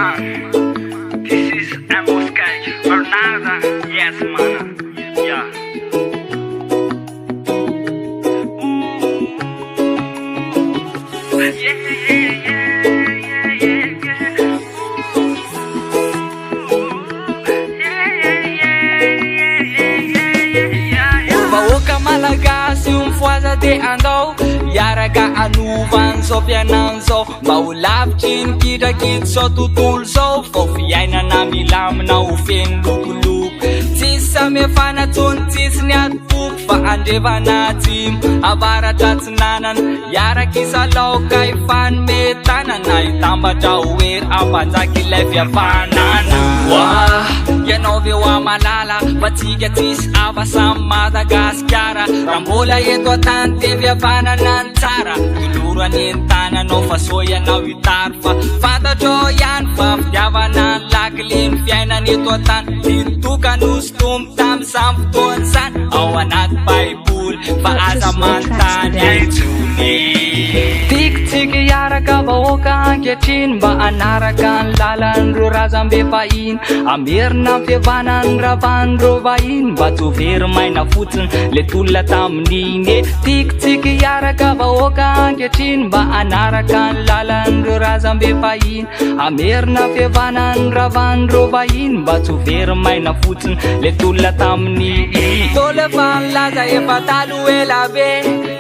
Man, this is Emboscade Bernarda. Yes, man. Yeah. Yeah, yeah, yeah, yeah, yeah. Yeah, yeah, yeah, yeah, yeah, yeah. Vahoaka malagasy io mifohaza de andao hiaraka hanova an'izao fiainana izao mba ho lavitry ny kidrakidry zao tontolo zao fa ho fiainana milamina ho feno lokoloko tsisy samihafana tsony tsisy ny ady-poko fa andrefana atsimo avaratra atsinanana hiaraka hisalaoka hifanome tanana hitambatra ho hery hampanjaka ilay fihavanana. Oa ianao ve oa malala fa tsika tsisy hafa samy Madagasikara raha mbola eto an-tany dia fihavanana ny tsara toloro anie ny tananao fa soa ianao hitary fa fantatrao ihany fa fitiavana ny lakile ny fiainana eto an-tany didy tokana ho Tompo tamin'izany fotoana izany ao anaty baiboly fa aza Purchase your tracks manontany today. ahy intsony. Tiako tsika hiaraka vahoaka ankehitriny mba hanaraka ny lalan'ireo razambe fahiny hamerina ny fihavanan'ny ravan'ireo vahiny mba tsy ho very maina fotsiny le tolona tamin'iny e. Tiako tsika hiaraka vahoaka ankehitriny mba hanaraka ny lalan'ireo razambe fahiny Hamerina fihavanan'ny ravan'ireo vahiny mba tsy ho very maina fotsiny le tolona tamin'ny Ntaolo efa nilaza efa taloha ela be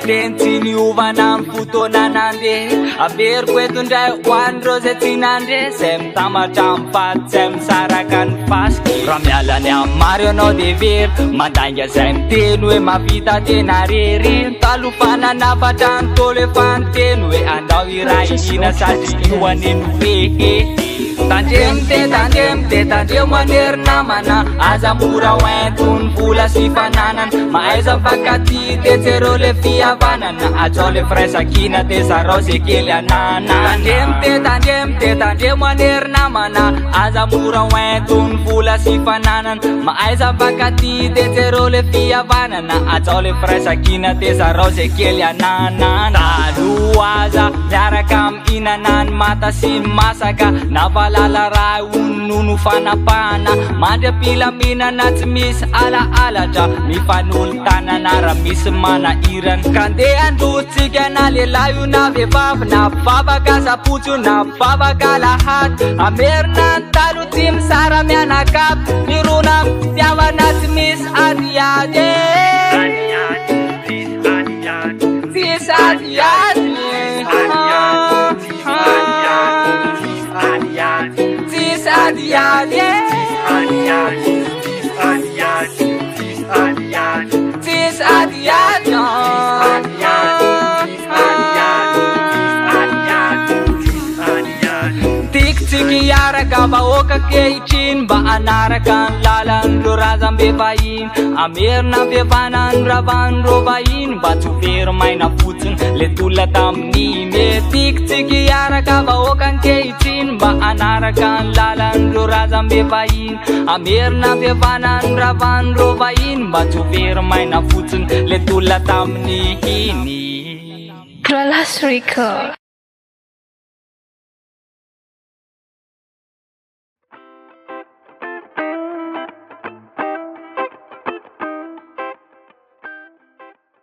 Teny tsy niova na ny fotoana nandeha Averiko eto indray ho an'ireo izay tsy nandre Izay mitambatra amin'ny faty tsy hay misaraka ny fasika Raha miala ny amin'ny maro ianao dia very Mandainga izay miteny hoe mahavita tena rery Taloha fa nanafatra ny Ntaolo efa niteny hoe andao Iray hina sady io anie no hoe Tandremo te tandremo te tandremo anie ry namana Aza mora hoentin'ny vola sy fananana Mahaiza mifankatia te jereo le fihavanana Hajao le firaisankina te zarao ze kely ananana Tandremo te tandremo te tandremo anie ry namana Aza mora hoentin'ny vola sy fananana Mahaiza mifankatia te jereo le fihavanana Hajao le firaisankina te zarao ze kely ananana Taloha aza miaraka mihinana ny manta sy ny masaka Navalala raha hono no fanapahana Mandry am-pilaminana tsy misy alahalatra Mifanolo-tanana raha misy manahirana Ka ndeha handrotsika na lehilahy io na vehivavy Na mpivavaka sabotsy io na mpivavaka alahady Hamerina ny taloha tsy misara mianakavy Mirona amin'ny fitiavana tsy misy adiady e. Tsisy adiady Tsisy adiady Tsisy adiady Tiako tsika hiaraka vahoaka ankehitriny mba hanaraka ny lalan'ireo razambe fahiny Hamerina fiavana ny ravan'ireo vahiny mba tsy ho very maina fotsiny le tolona tamin'iny e Tiako tsika hiaraka vahoaka ankehitriny mba hanaraka ny lalan'ireo razambe fahiny Hamerina fiavana ny ravan'ireo vahiny mba tsy ho very maina fotsiny le tolona tamin'iny Gralas Record.